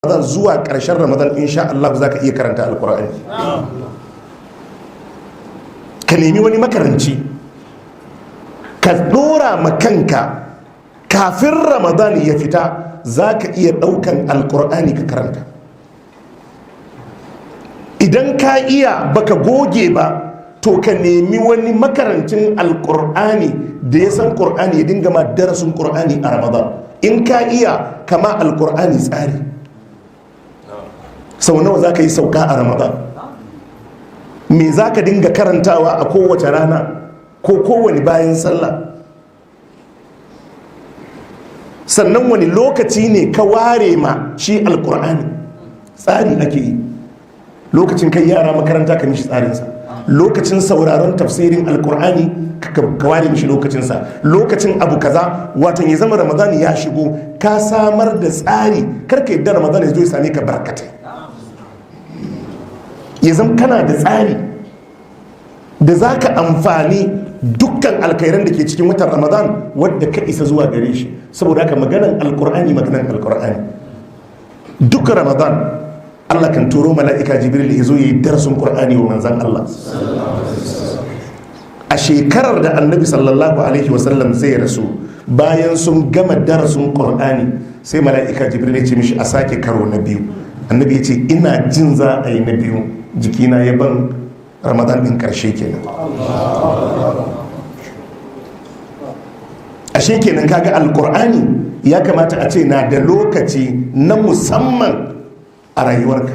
Ramadan zuwa ƙarshen Ramadan, insha Allah za ka iya karanta Alkur'ani. Ka nemi wani makaranci, ka ɗora ma kanka, kafin Ramadan ya fita za ka iya ɗaukan Alkur'ani ka karanta. Idan ka iya baka goge ba, to ka nemi wani makarancin Alkur'ani da ya san Ƙur'ani ya dinga ma darasin Ƙur'ani a Ramadan. In ka iya, kama Alkur'ani tsari. Sau nawa za ka yi sauka a Ramadan? Me za ka dinga karantawa a kowace rana ko kowane bayan sallah? Sannan wani lokaci ne ka ware ma shi Alkur'ani? Tsari ake yi. Lokacin kai yara makaranta, ka mishi tsarinsa. Lokacin sauraron tafsirin Alkur'ani, ka ware mishi lokacinsa. Lokacin abu kaza. Wato ya zama Ramadan ya shigo, ka samar da tsari. Karka yadda Ramadan ya zo ya same ka barkatai. Ya zama kana da tsari da za ka amfani dukkan alkhairan da ke cikin watan Ramadan wadda ka isa zuwa gare shi. Saboda haka maganan Alkur'ani, maganan Alkur'ani, duk Ramadan Allah kan turo mala'ika Jibril ya zo ya yi darasin Qur'ani wa manzan Allah. A shekarar da Annabi sallallahu alaihi wasallam zai rasu, bayan sun gama darasin Qur'ani, sai mala'ika Jibril ya ce mishi a sake karo na biyu. Annabi ya ce, "Ina jin za a yi na biyu, jikina ya ban Ramadan din karshe kenan." Ashe kenan kaga Alkur'ani ya kamata a ce na da lokaci na musamman a rayuwarka.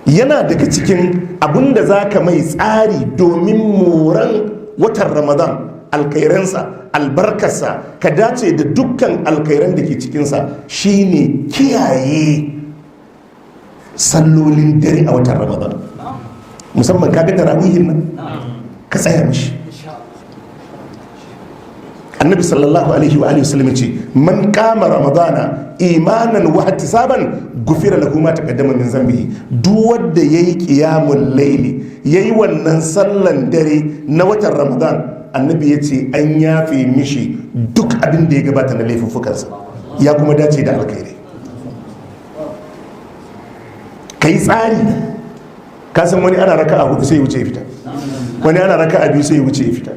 Yana daga cikin abinda za ka mai tsari domin moran watan Ramadan, alkhairansa, albarkarsa, ka dace da dukkan alkhairan da ke cikinsa, shine kiyaye sallolin dare a watan Ramadan. Musamman kaga tarawihin nan, ka tsaya mishi. Annabi sallallahu alaihi wa alihi wasallam ce, "Man qama Ramadana imanan wa ihtisaban, gufira lahu ma taqaddama min zambihi." Duk wanda yayi qiyamul layli, yayi wannan sallan dare na watan Ramadan, Annabi ya ce an yafe mishi duk abin da ya gabata na laifuffukansa, ya kuma dace da alkhairi. Kai tsari. Ka san wani ana raka'a hudu sai ya wuce ya fita, wani ana raka'a biyu sai ya wuce ya fita,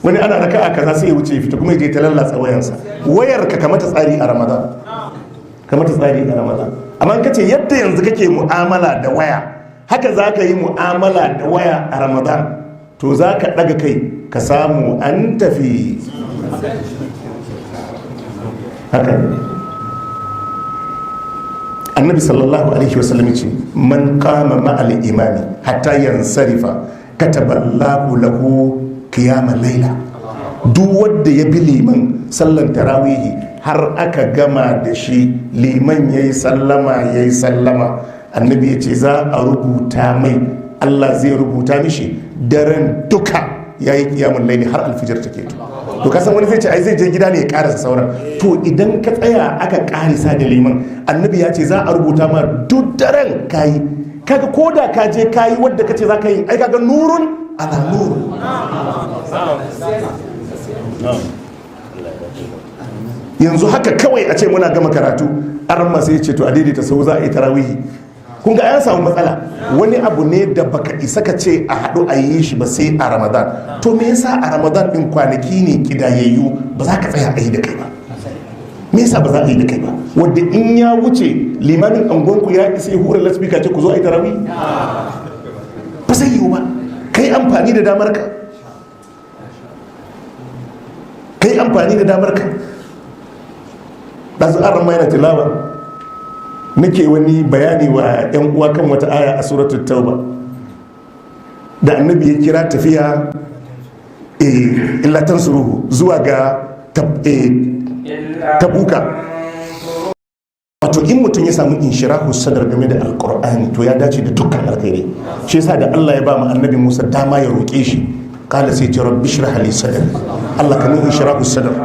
wani ana raka'a kaza sai ya wuce ya fita, kuma ya je ta lallatsa wayansa. Wayar ka kamata tsari a Ramadan, kamata tsari a Ramadan. Amma in kace yadda yanzu kake mu'amala da waya haka za ka yi mu'amala da waya a Ramadan, to za ka ɗaga kai ka samu an tafi haka. Annabi sallallahu alaihi wasallam ce, "Man qama ma'al imami hatta yansarifa, kataballahu lahu qiyama laila." Duk wanda ya bi liman sallan tarawihi har aka gama da shi, liman yayi sallama, yayi sallama, Annabi ya ce za a rubuta mai, Allah zai rubuta mishi daren duka yayi qiyamul laili har alfijir take. To kasan wani zai ce ai zai je gida ne ya karasa sauran. To idan ka tsaya aka karisa da liman, Annabi ya ce za a rubuta ma duk daren kayi. Kaga ko da ka je kayi wadda kace za ka yi, ai kaga nurun ala nur. Yanzu haka kawai a ce muna gama karatu, arma sai ce to a daidaita sau za a yi tarawihi. Kun ga an samu matsala. Wani abu ne da baka isa ka ce a haɗu a yi shi ba sai a Ramadan. To me yasa a Ramadan din, kwanaki ne kidayayyu, ba za ka tsaya a yi da kai ba? Me yasa ba za a yi da kai ba? Wadda in ya wuce, limamin angonku ya isa ya hura lasfika ce ku zo a yi tarawih? Ba zai yiwu ba. Kai amfani da damar ka, kai amfani da damar ka. Ɗazu an rama yana tilawa, nake wani bayani wa 'yan uwa kan wata aya a Suratul Tauba da Annabi ya kira tafiya, illa tansuruhu, zuwa ga Tabuka. Wato in mutum ya samu inshirahu sadar game da Alkur'ani, to ya dace da dukkan alkhairi. Shi yasa da Allah ya ba mu Annabi Musa dama ya roƙe shi, kala sai ce, "Rabbi shrah li sadri." Allah ka min inshirahu sadar.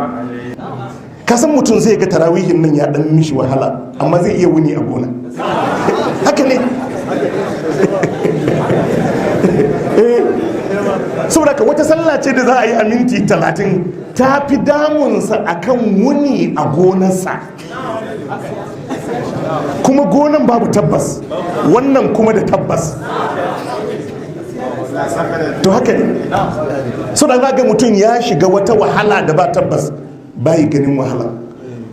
Kasan mutum zai ga tarawihin nan ya dan mishi wahala, amma zai iya wuni a gona. Haka ne. Saboda ka wata sallah ce da za a yi a minti 30 ta fi damunsa akan wuni a gonarsa. Kuma gonan babu tabbas, wannan kuma da tabbas. To haka ne. So da ga mutum ya shiga wata wahala da ba tabbas, bayi ganin wahala.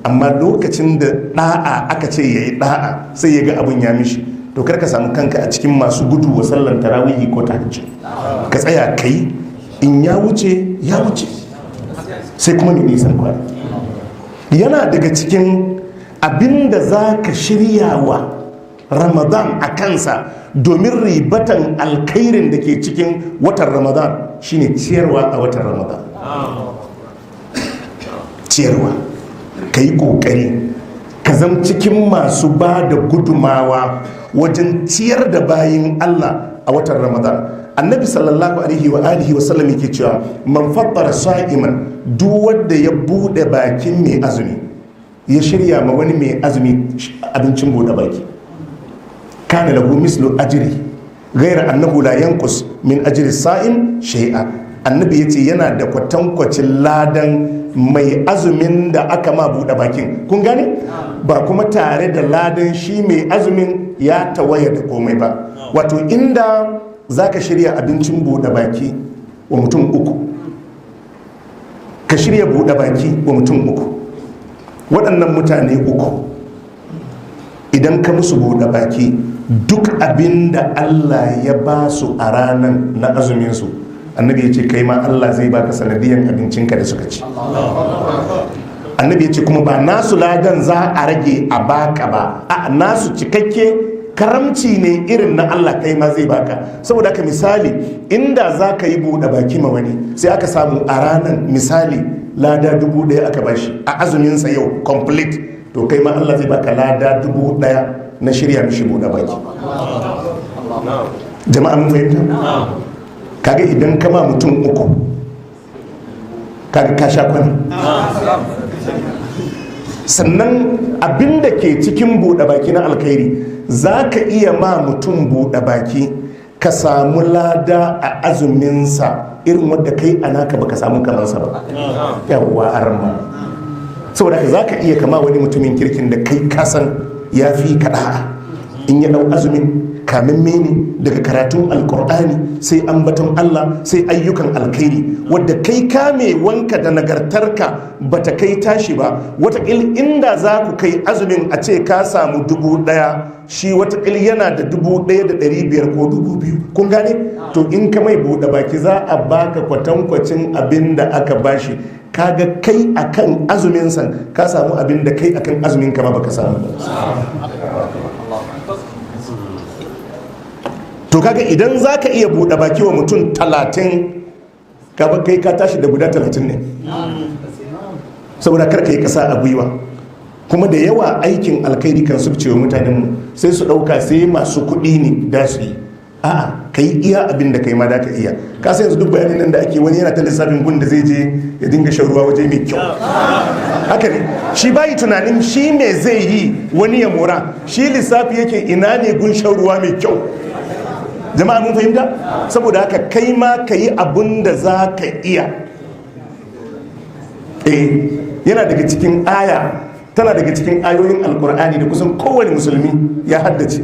Amma lokacin da da'a aka ce ya yi da'a, sai ya ga abun ya mishi. To kar ka samu kanka a cikin masu gudu wa sallan tarawihi ko tahajjud. Ka tsaya kai, in ya wuce ya wuce, sai kuma mai nisan kwana. Yana daga cikin abinda za ka shirya wa Ramadan a kansa domin ribatan alkhairin da ke cikin watan Ramadan shine ciyarwa a watan Ramadan. Ciyarwa, ka yi kokari ka zam cikin masu ba da gudumawa wajen ciyar da bayin Allah a watan Ramadan. Annabi sallallahu alaihi wa alihi wa sallam yake cewa, man fattara sa'iman, duk wanda ya bude bakin mai azumi, ya shirya ma wani mai azumi abincin bude baki, kana lahu mislu ajri ghayra annahu la yanqus min ajri sa'im shay'a. Annabi yace yana da kwatankwacin ladan mai azumin da aka ma bude bakin. Kun gane? Ba kuma tare da ladan shi mai azumin ya tawaya da komai ba. Wato inda za ka shirya abincin buɗe baki wa mutum uku, ka shirya buɗe baki wa mutum uku, waɗannan mutane uku idan ka musu buɗe baki, duk abin da Allah ya ba su a ranar na azuminsu, annabi ya ce kai ma Allah zai baka sanadiyan abincinka da suka ci. Annabi ya ce kuma ba nasu ladan za a rage a baka ba, a nasu cikakke. Karamci ne irin na Allah, kai ma zai baka. Saboda haka, misali, inda za ka yi buɗe baki ma wani, sai aka samu a ranar, misali, lada 1000 aka bashi a azuminsa yau complete, to kai ma Allah zai baka lada 1000 na shirya mishi buɗe baki. Jama'a, mun fahimta? Kaga idan kama mutum uku, kaga ka sha kwana. Sannan abinda ke cikin buɗe baki na alkhairi, za ka iya ma mutum buɗe baki ka samu lada a azuminsa irin wadda kai a naka baka samu kamansa ba. Yawwa, arma. Saboda haka za ka iya kama wani mutumin kirkin da kai kasan ya fi kaɗa in ya ɗau azumin kamin mene, daga karatun Alkur'ani sai ambaton Allah sai ayyukan alkhairi, wadda kai kame wanka da nagartarka bata kai tashi ba. Watakil inda za ku kai azumin a ce ka samu 1000, shi watakil yana da 1500 ko 2000. Kun gane? To in ka mai buɗe baki, za a baka kwatankwacin abin da aka bashi. Kaga kai akan azumin san ka samu abin da kai akan azumin ka ma baka samu ba. To kaga idan za ka iya buɗe baki wa mutum 30, kai ka tashi da guda 30 ne. Saboda kar ka yi ƙasa a gwiwa. Kuma da yawa aikin alkhairi kan subce wa mutanenmu, sai su ɗauka sai masu kuɗi ne da su yi. A'a, ka yi iya abin da kai ma da ka iya. Ka san yanzu duk bayanin nan da ake, wani yana ta lissafin gun da zai je ya dinga shan ruwa waje mai kyau. Haka ne, shi bayi tunanin shi me zai yi wani ya mora. Shi lissafi yake, ina ne gun shan ruwa mai kyau. Jama'a, mun fahimta? Saboda haka kai ma ka yi abun da za ka iya. Eh, yana daga cikin aya, tana daga cikin ayoyin Alkur'ani da kusan kowane musulmi ya haddace,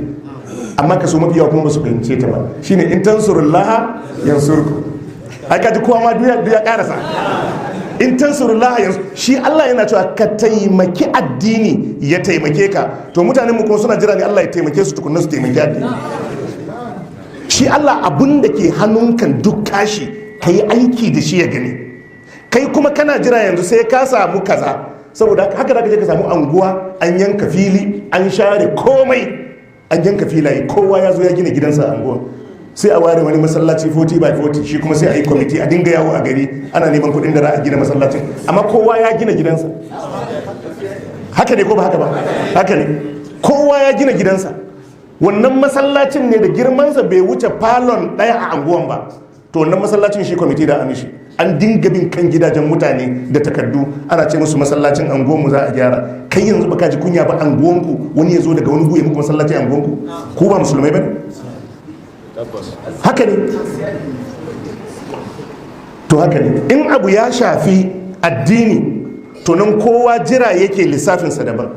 amma kaso mafi yawa kuma ba su fahimce ta ba, shine in tansurullaha yansurku. Ai kaji kowa ma duya duya karasa. In tansurullaha yanzu, shi Allah yana cewa ka taimaki addini ya taimake ka. To mutanen mu kuma suna jira ne Allah ya taimake su tukunna su taimaki addini. Shi Allah abun da ke hannunka duk kashi ka yi aiki da shi ya gani. Kai kuma kana jira yanzu sai ka samu kaza. Saboda haka da ka je ka samu anguwa an yanka fili, an share komai, an yanka filaye, kowa ya zo ya gina gidansa a anguwa, sai a ware wani masallaci 40 by 40. Shi kuma sai a yi kwamiti a dinga yawo a gari ana neman kuɗin da za a gina masallacin, amma kowa ya gina gidansa. Haka ne ko ba haka ba? Haka ne, kowa ya gina gidansa. Wannan masallacin ne da girmansa bai wuce falon ɗaya a anguwan ba. To wannan masallacin shi kwamiti da amishi an dinga bin kan gidajen mutane da takardu, ana ce musu masallacin anguwanmu za a gyara. Kai yanzu baka ji kunya ba, anguwanku wani ya zo daga wani guye muku masallacin anguwanku? Ku ba musulmai ba ne? Haka ne. To haka ne, in abu ya shafi addini, to nan kowa jira yake lissafinsa daban.